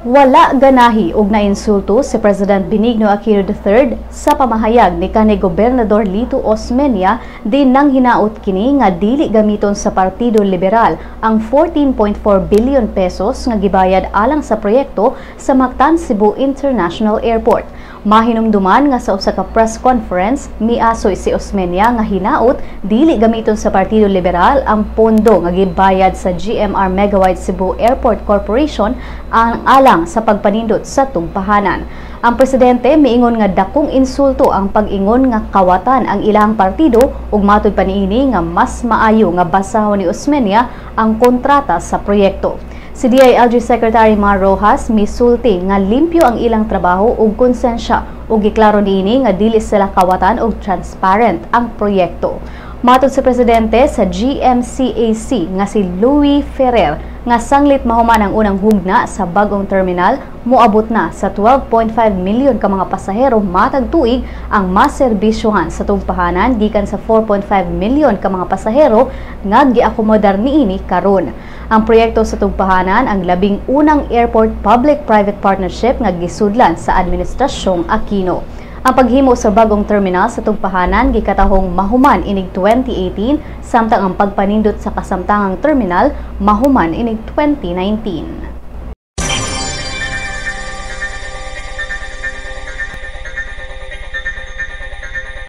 Wala ganahi og nainsulto si President Benigno Aquino III sa pamahayag ni kanhi Gobernador Lito Osmeña din nang hinaot kini nga dili gamiton sa Partido Liberal ang 14.4 billion pesos nga gibayad alang sa proyekto sa Mactan Cebu International Airport. Mahinumduman nga sa usa ka press conference, miasoy si Osmeña nga hinaot dili gamiton sa Partido Liberal ang pondo nga gibayad sa GMR Megawide Cebu Airport Corporation ang alang sa pagpanindot sa tugpahanan. Ang presidente miingon nga dakong insulto ang pag-ingon nga kawatan ang ilang partido ug matud pa niini nga mas maayo nga basahon ni Osmeña ang kontrata sa proyekto. Si DILG Secretary Mar Roxas misulti nga limpyo ang ilang trabaho ug konsensya ug giklaro niini nga dili sila kawatan ug transparent ang proyekto. Matod sa presidente sa GMCAC nga si Louis Ferrer nga sanglit mahuman ang unang hugna sa bagong terminal, moabot na sa 12.5 milyon ka mga pasahero matag tuig ang maserbisyohan sa tugpahanan gikan sa 4.5 milyon ka mga pasahero nga giakomodar niini karon. Ang proyekto sa tugpahanan ang labing unang airport public-private partnership nga gisudlan sa Administrasyong Aquino. Ang paghimo sa bagong terminal sa tugpahanan gikatahong mahuman inig 2018, samtang ang pagpanindot sa kasamtangang terminal mahuman inig 2019.